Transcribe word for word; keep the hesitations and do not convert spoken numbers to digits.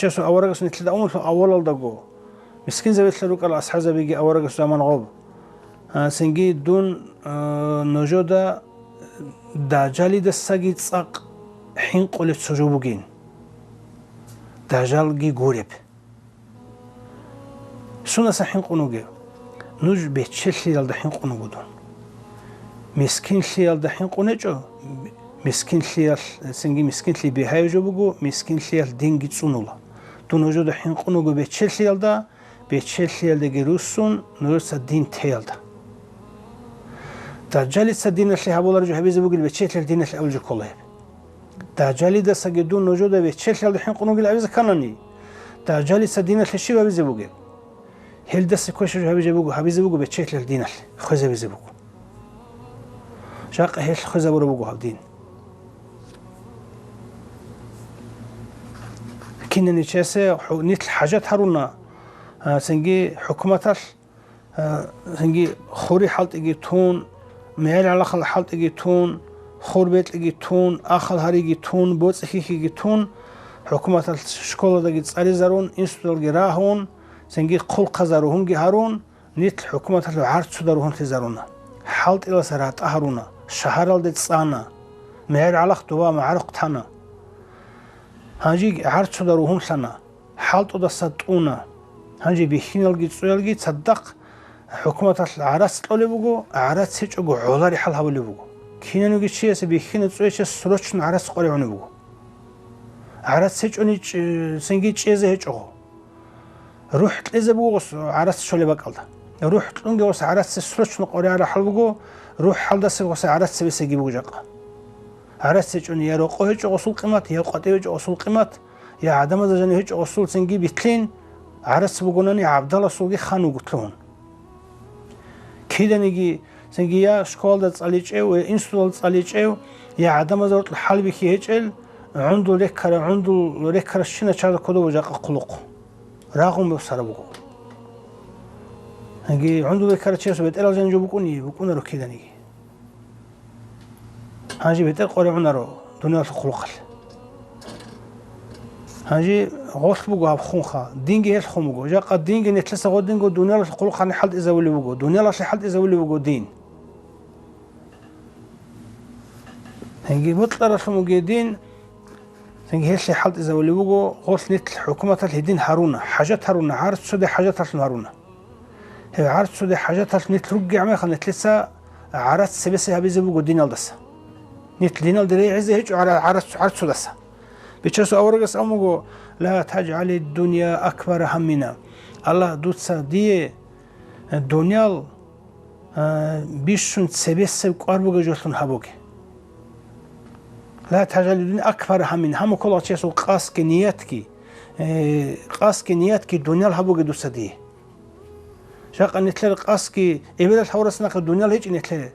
Гьесул аварагас нилъеда умулъул авалалдаго, мискинзабилъа рукӀарал асхӀабзабиги аварагас заман гъоб. А, цинги дун, а, нужеда дажалидасаги цӀакъ хӀинкъулеб цо жо бугин. Дажалги гуреб. Сунаса хӀинкъун вугев? Нуж бечелъиялда хӀинкъун вуго дун. Мискинлъиялда хӀинкъун гьечӀо, мискинлъиялъ, цинги мискинлъи бигьаяб жо буго, мискинлъиялъ динги цӀунула. Дун нужеда хӀинкъун вуго бечелъиялда, бечелъиялдаги руссун, нужеца дин теялда. Дажалица диналъе гьабулареб жо гьабизе бугел бечелъиялъ диналъе абулеб жо ккола гьеб. Дажалидасаги дун нужеда бечелъиялда хӀинкъун вугел абизе кканани, дажалица диналъе щиб гьабизе бугеб? Гьелдаса квешаб жо гьабизе буго, гьабизе буго бечелъиялъ диналъе, хвезабизе буго. Жакъа гьелъ хвезабураб буго гьаб дин. Кинани чиясе хӀу-, нилъ хӀажат гьаруна, а, цинги хӀукуматалъ, а, цинги хури хӀалтӀиги тун, мегӀер гӀалахал хӀалтӀиги тун, хур бекьиги тун, ахал гьариги тун, боцӀи хьихьиги тун, хӀукуматалъ школадаги цӀаризарун, институталги рагьун, цинги хъулхъазарухунги гьарун, нилъ хӀукуматалъул гӀарцуда ругьунлъизаруна, хӀалтӀиласа ратӀа гьаруна, шагьаралде цӀана, мегӀер гӀалахъ дова магӀарухъ тана. Гьанже гӀарцуда ругьунлъана, хӀалтӀудаса тӀуна. Гьанже бихьиналги цӀуялги цадахъ хӀукуматалъ гӀарац кьолеб буго, гӀарац гьечӀого гӀоларихӀал гьабулеб буго. Кинаниги чиясе бихьина цӀуячияс срочно гӀарац къваригӀунеб буго. ГӀарац гьечӀони чӀ-, цинги чӀезе гьечӀого. РухӀ кьезе буго гъос гӀарац щолеб бакӀалда. РухӀ кьунги гъос гӀарац срочно къваригӀарахӀал буго, рухӀалдаса гъос гӀарац цебесеги буго жакъа. ГӀарац гьечӀони я рокъов гьечӀо гъосул къимат, я къватӀив гьечӀо гъосул къимат, я гӀадамазда жанив гьечӀо гъосул цинги битлъин, гӀарац бугонани гӀабдаласулги хан вуго лъугьун. Киданиги, цинги я школалда цӀаличӀев, я институталда цӀаличӀев, я гӀадамазда гьоркьа хӀалбихьи гьечӀел, гӀундул реккара, гӀундул реккара щина чарда кодобу жакъа хъулухъ. Рагъун бусараб буго. Цинги гӀундул реккара чиясул бетӀерал жанив жо букӀуни, букӀунаро киданиги. Гьанже бетӀер къваригӀунаро дуниялалъул хъулухъалъ. Гьанже гъолъ буго гьаб хунха, динги гьелъ хун буго. Жакъа динги нилъеца гъодинго дуниялалъул хъулухъалъе хӀалтӀизабулеб буго, дуниялалъе хӀалтӀизабулеб буго дин. Цинги бокьаралъун бугей дин, цинги гьелъие хӀалтӀизабулеб буго, гъолъ нилъ хӀукуматалъ гьедин гьаруна, хӀажат гьаруна, гӀарцуде хӀажаталъун гьаруна. Гьеб гӀарцуде хӀажаталъ нилъ ругегӀан мехалъ нилъеца гӀарац цебесеб гьабизе буго диналдаса. Нилъ диналде регӀизе гьечӀо гӀара-, гӀарац-, гӀарцудаса. Бичасул аварагас абун буго: «Ла тажгӀали дунья акбара гьаммина». Аллагь, дуца дие дуниял, а, бищун цебесеб кӀвар бугеб жолъун гьабуге. «Ла тажгӀали дунья акбара гьаммина», гьаму ккола чиясул къасги ниятги, э, къасги ниятги дуниял гьабуге дуца дие. Жакъа нилъер къасги эбелалъ гьавурас нахъе дуниял гьечӀин нилъер.